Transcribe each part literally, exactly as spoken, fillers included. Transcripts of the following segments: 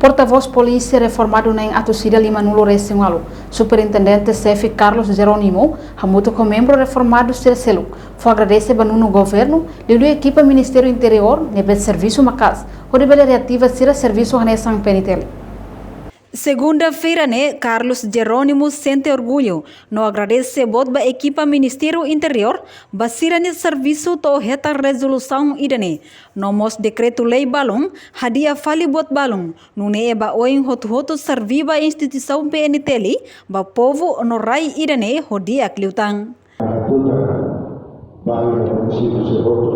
Portavós Polísia Reformadu na'in atus ida lima-nulu resin ualu, Superintendente Xefe Carlos Jerónimo, hamutuk ho membru reformadu sira seluk, fó agradese ba nonu governu, liuliu ekipa Ministériu Interiór, ne'ebé servisu maka'as, hodi bele reativa sira servisu hanesan P N T L. Segunda-feira ne'e, Carlos Jerónimo sente orgullu no agradese boot ba ekipa Ministériu Interiór ba sira-nia servisu to'o hetan rezolusaun ida-ne'e, no mós dekretu-lei balun, hadi'a fali buat balun, nune'e ba oin hotu-hotu serví ba instituisaun P N T L, ba povu no rai ida-ne'e ho di'ak liután. Hatutan ba iha munisípiu sira hotu,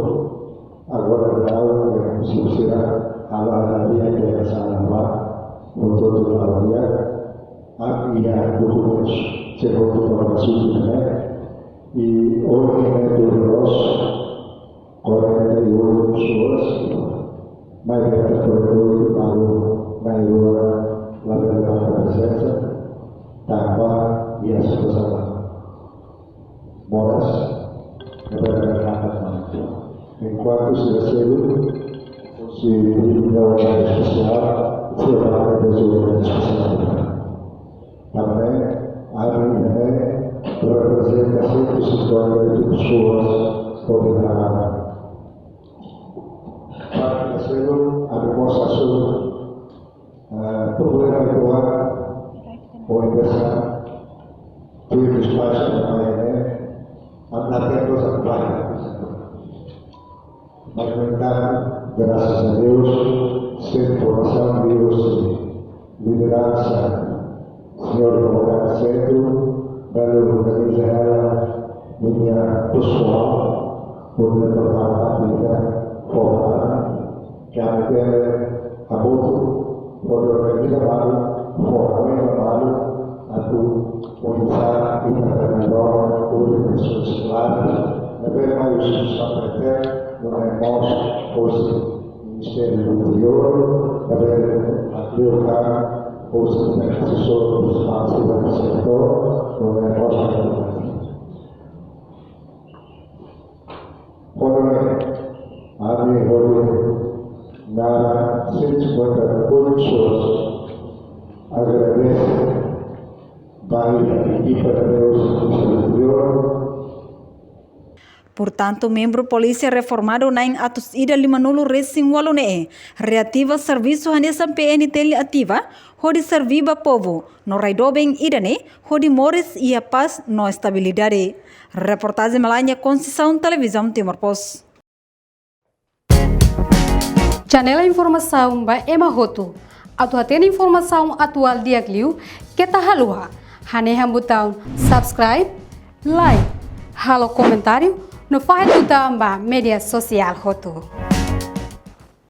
agora daudaun iha munisípiu sira, halo hadi'a ke sala ba, hotu-hotu halo di'ak, ami iha dokumentus sira hotu para masuk ne'e, i ohin ne'e tuir loos, quarenta e oito pessoas, mais de quarenta e oito balu mai rua labele marka prezensa, tanba iha situasaun moras, labele marka. Enkuantu sira seluk, se pediu ordem espesiál, se vai ter ordem espesiál. Tanba ami ne'e reprezenta cento e cinquenta e oito pessoas, toda a parte da seluk, ami mós asume, eh, problema atuál, ou inversa, tuir despaxu da manhã, ne'e, ami la tem coisa para. Mas, no entantu, graças a Deus, sem formação de hoje, liderança, señór Komandante Sentru, bele organiza hela ninia pesoál, por lembrar a vida, forma, que a matéria, a boto, por organiza malu, forma, malu, atu, organiza, e também na norma, por pessoas claras, na bem mais, os no negócio, hoje, Ministériu Interiór, também, a Cleocam, hoje, tem assessor principal, segurança do setor, no negócio. Kono ne'e, ami hodi naran cento e cinquenta e oito pessoas agradece ba ekipa de Deus Interiór. Portantu, membru Polísia Reformadu na'in atus ida lima-nulu resin ualu ne'e reativa servisu hanesan P N T L ativa, hodi serví ba povu no rai doben ida-ne'e, hodi moris iha pás no estabilidade. Reportajen Melania Conceição, Televizaun Timor Post. Janela informasaun ba ema hotu. Atu hatene informasaun atuál di'ak liu, keta haluha hanehan butaun subscribe, like, halo komentáriu, no fahe tutan ba média sosiál hotu.